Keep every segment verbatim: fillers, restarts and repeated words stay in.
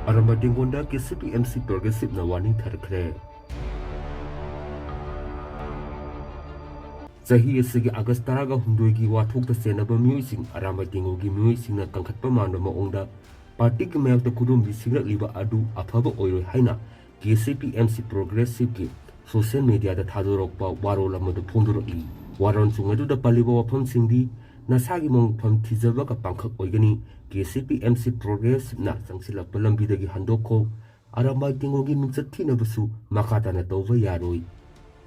ꯑꯔꯥꯝꯕꯥꯏ ꯇꯦꯡꯒꯣꯜꯗ ꯀꯦ C P M ꯁꯤ ꯄ꯭ꯔꯣꯒ꯭ꯔꯦꯁꯤꯞꯅ warning ꯊꯥꯔꯛꯈ꯭ꯔꯦ꯫ ꯆꯍꯤ ꯑꯁꯤꯒꯤ ꯑꯥꯒꯁ ꯇꯔꯥꯒ ꯍꯨꯝꯗꯣꯏꯒꯤ ꯋꯥꯊꯣꯛꯇ ꯆꯦꯟꯅꯕ ꯃꯤꯑꯣꯏꯁꯤꯡ, ꯑꯔꯥꯝꯕꯥꯏ ꯇꯦꯡꯒꯣꯜꯒꯤ ꯃꯤꯑꯣꯏꯁꯤꯡꯅ ꯀꯟꯈꯠꯄ ꯃꯥꯟꯕ ꯃꯑꯣꯡꯗ ꯄꯥꯔꯇꯤꯒꯤ ꯃꯥꯌꯣꯛꯇ ꯈꯨꯗꯣꯝꯕꯤ ꯁꯤꯡꯂꯛꯂꯤꯕ ꯑꯗꯨ ꯑꯐꯕ ꯑꯣꯏꯔꯣꯏ ꯍꯥꯏꯅ ꯀꯦ ꯁꯤ ꯄꯤ ꯑꯦꯝ ꯁꯤ ꯄ꯭ꯔꯣꯒ꯭ꯔꯦꯁꯤꯞꯀꯤ ꯁꯣꯁꯤꯌꯦꯜ ꯃꯦꯗꯤꯌꯥꯗ ꯊꯥꯗꯣꯔꯛꯄ ꯋꯥꯔꯣꯜ ꯑꯃꯗ ꯐꯣꯡꯗꯣꯔꯛꯂꯤ꯫ ꯋꯥꯔꯣꯜꯁꯤꯡ ꯑꯗꯨꯗ ꯄꯜꯂꯤꯕ ꯋꯥꯐꯝꯁꯤꯡꯗꯤ ꯅꯁꯥꯒꯤ ꯃꯪꯐꯝ ꯊꯤꯖꯕꯒ ꯄꯥꯡꯈꯛ ꯑꯣꯏꯒꯅꯤ꯫ ꯀꯦ ꯁꯤ ꯄꯤ ꯑꯦꯝ ꯁꯤ ꯄ꯭ꯔꯣꯒ꯭ꯔꯦꯁꯤꯞꯅ ꯆꯪꯁꯤꯜꯂꯛꯄ ꯂꯝꯕꯤꯗꯒꯤ ꯍꯟꯗꯣꯛꯈꯣ꯫ ꯑꯔꯥꯝꯕꯥꯏ ꯇꯦꯡꯒꯣꯜꯒꯤ ꯃꯤꯡꯆꯠ ꯊꯤꯅꯕꯁꯨ ꯃꯈꯥ ꯇꯥꯅ ꯇꯧꯕ ꯌꯥꯔꯣꯏ꯫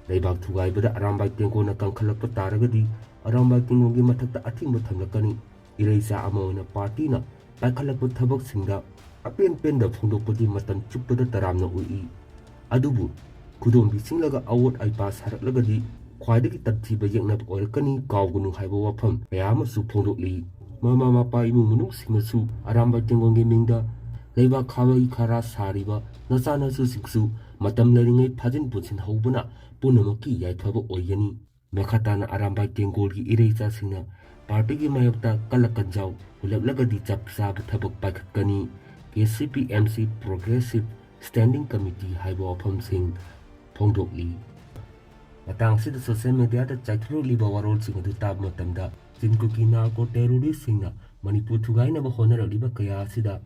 ꯂꯩꯕꯥꯛ ꯊꯨꯒꯥꯏꯕꯗ ꯑꯔꯥꯝꯕꯥꯏ ꯇꯦꯡꯒꯣꯜꯅ ꯀꯟꯈꯠꯂꯛꯄ ꯇꯥꯔꯒꯗꯤ ꯑꯔꯥꯝꯕꯥꯏ ꯇꯦꯡꯒꯣꯜꯒꯤ ꯃꯊꯛꯇ ꯑꯊꯤꯡꯕ ꯊꯝꯂꯛꯀꯅꯤ꯫ ꯏꯔꯩꯆꯥ ꯑꯃ ꯑꯣꯏꯅ ꯄꯥꯔꯇꯤꯅ ꯄꯥꯏꯈꯠꯂꯛꯄ ꯊꯕꯛꯁꯤꯡꯗ ꯑꯄꯦꯟ ꯄꯦꯟꯗ ꯐꯣꯡꯗꯣꯛꯄꯗꯤ ꯃꯇꯝ ꯆꯨꯞꯄꯗ ꯇꯔꯥꯝꯅ ꯑꯣꯛꯏ꯫ ꯑꯗꯨꯕꯨ ꯈꯨꯗꯣꯝꯕꯤ ꯁꯤꯡꯂꯒ ꯑꯋꯣꯠ ꯑꯩꯄꯥ ꯁꯥꯔꯛꯂꯒꯗꯤ ꯈ꯭ꯋꯥꯏꯗꯒꯤ ꯇꯛꯊꯤꯕ ꯌꯦꯛꯅꯕ ꯑꯣꯏꯔꯛꯀꯅꯤ, ꯀꯥꯎꯒꯅꯨ ꯍꯥꯏꯕ ꯋꯥꯐꯝ ꯀꯌꯥ ꯑꯃꯁꯨ ꯐꯣꯡꯗꯣꯛꯂꯤ꯫ ꯃꯃꯥ ꯃꯄꯥ ꯏꯃꯨꯡ ꯃꯅꯨꯡꯁꯤꯡꯅꯁꯨ ꯑꯔꯥꯝꯕꯥꯏ ꯇꯦꯡꯒꯣꯜꯒꯤ ꯃꯤꯡꯗ ꯂꯩꯕꯥꯛ ꯈꯥꯕꯩ ꯈꯥꯔꯥ ꯁꯥꯔꯤꯕ ꯅꯆꯥꯅꯁꯨꯁꯤꯡꯁꯨ ꯃꯇꯝ ꯂꯩꯔꯤꯉꯩ ꯐꯥꯖꯤꯟ ꯄꯨꯟꯁꯤꯟꯍꯧꯕꯅ ꯄꯨꯝꯅꯃꯛꯀꯤ ꯌꯥꯏꯐꯕ ꯑꯣꯏꯒꯅꯤ꯫ ꯃꯈꯥ ꯇꯥꯅ ꯑꯔꯥꯝꯕꯥꯏ ꯇꯦꯡꯒꯣꯜꯒꯤ ꯏꯔꯩꯆꯥꯁꯤꯡꯅ ꯄꯥꯔꯇꯤꯒꯤ ꯃꯥꯌꯣꯛꯇ ꯀꯜꯂꯛ ꯀꯟꯖꯥꯎ ꯍꯨꯜꯂꯛꯂꯒꯗꯤ ꯆꯞ ꯆꯥꯕ ꯊꯕꯛ ꯄꯥꯏꯈꯠꯀꯅꯤ꯫ K C P M C progressive standing committee ꯍꯥꯏꯕ ꯋꯥꯐꯝꯁꯤꯡ ꯐꯣꯡꯗꯣꯛꯂꯤ꯫ ꯃꯇꯥꯡ ꯑꯁꯤꯗ ꯁꯣꯁꯤꯌꯦꯜ ꯃꯦꯗꯤꯌꯥꯗ ꯆꯥꯏꯊꯣꯔꯛꯂꯤꯕ ꯋꯥꯔꯣꯜꯁꯤꯡ ꯑꯗꯨ ꯇꯥꯕ ꯃꯇꯝꯗ ꯆꯤꯟ ꯀꯨꯀꯤ ꯅꯥꯔꯀꯣ ꯇꯦꯔꯣꯔꯤꯁ꯭ꯠꯁꯤꯡꯅ ꯃꯅꯤꯄꯨꯔ ꯊꯨꯒꯥꯏꯅꯕ ꯍꯣꯠꯅꯔꯛꯂꯤꯕ ꯀꯌꯥ ꯑꯁꯤꯗ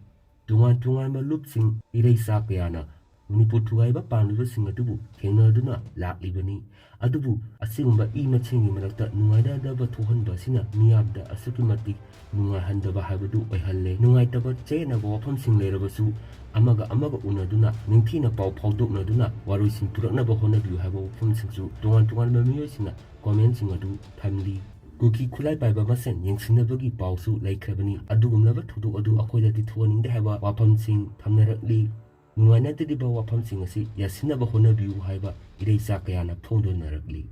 ꯇꯣꯉꯥꯟ ꯇꯣꯉꯥꯟꯕ ꯂꯨꯞꯁꯤꯡ, ꯏꯔꯩꯆꯥ ꯀꯌꯥꯅ ꯃꯅꯤꯄꯨꯔ ꯊꯨꯒꯥꯏꯕ ꯄꯥꯝꯂꯤꯕꯁꯤꯡ ꯑꯗꯨꯕꯨ ꯊꯦꯡꯅꯗꯨꯅ ꯂꯥꯛꯂꯤꯕꯅꯤ꯫ ꯑꯗꯨꯕꯨ ꯑꯁꯤꯒꯨꯝꯕ ꯏ ꯃꯁꯦꯟꯒꯤ ꯃꯔꯛꯇ ꯅꯨꯡꯉꯥꯏꯅꯗꯕ ꯊꯣꯛꯍꯟꯕ ꯑꯁꯤꯅ ꯃꯤꯌꯥꯝꯗ ꯑꯁꯨꯛꯀꯤ ꯃꯇꯤꯛ ꯅꯨꯡꯉꯥꯏꯍꯟꯗꯕ ꯍꯥꯏꯕꯗꯨ ꯑꯣꯏꯍꯜꯂꯦ꯫ ꯅꯨꯡꯉꯥꯏꯇꯕ ꯆꯌꯦꯠꯅꯕ ꯋꯥꯐꯝꯁꯤꯡ ꯂꯩꯔꯕꯁꯨ ꯑꯃꯒ ꯑꯃꯒ ꯎꯅꯗꯨꯅ ꯅꯤꯡꯊꯤꯅ ꯄꯥꯎ ꯐꯥꯎꯗꯣꯛꯅꯗꯨꯅ ꯋꯥꯔꯣꯏꯁꯤꯟ ꯄꯨꯔꯛꯅꯕ ꯍꯣꯠꯅꯕꯤꯌꯨ ꯍꯥꯏꯕ ꯋꯥꯐꯝꯁꯤꯡꯁꯨ ꯇꯣꯉꯥꯟ ꯇꯣꯉꯥꯟꯕ ꯃꯤꯑꯣꯏꯁꯤꯡꯅ ꯀꯣꯃꯦꯟꯁꯤꯡ ꯑꯗꯨ ꯊꯝꯂꯤ꯫ ꯀꯨꯀꯤ ꯈꯨꯠꯂꯥꯏ ꯄꯥꯏꯕ ꯃꯁꯦꯟ ꯌꯦꯡꯁꯤꯟꯅꯕꯒꯤ ꯄꯥꯎꯁꯨ ꯂꯩꯈ꯭ꯔꯕꯅꯤ꯫ ꯑꯗꯨꯒꯨꯝꯂꯕ ꯊꯧꯗꯣꯛ ꯑꯗꯨ ꯑꯩꯈꯣꯏꯗꯗꯤ ꯊꯣꯛꯍꯟꯅꯤꯡꯗꯦ ꯍꯥꯏꯕ ꯋꯥꯐꯝꯁꯤꯡ ꯊꯝꯅꯔꯛꯂꯤ꯫ ꯅꯨꯡꯉꯥꯏꯅꯗ꯭ꯔꯤꯕ ꯋꯥꯐꯝꯁꯤꯡ ꯑꯁꯤ ꯌꯥꯁꯤꯟꯅꯕ ꯍꯣꯠꯅꯕꯤꯌꯨ ꯍꯥꯏꯕ ꯏꯔꯩꯆꯥ ꯀꯌꯥꯅ ꯐꯣꯡꯗꯣꯛꯅꯔꯛꯂꯤ꯫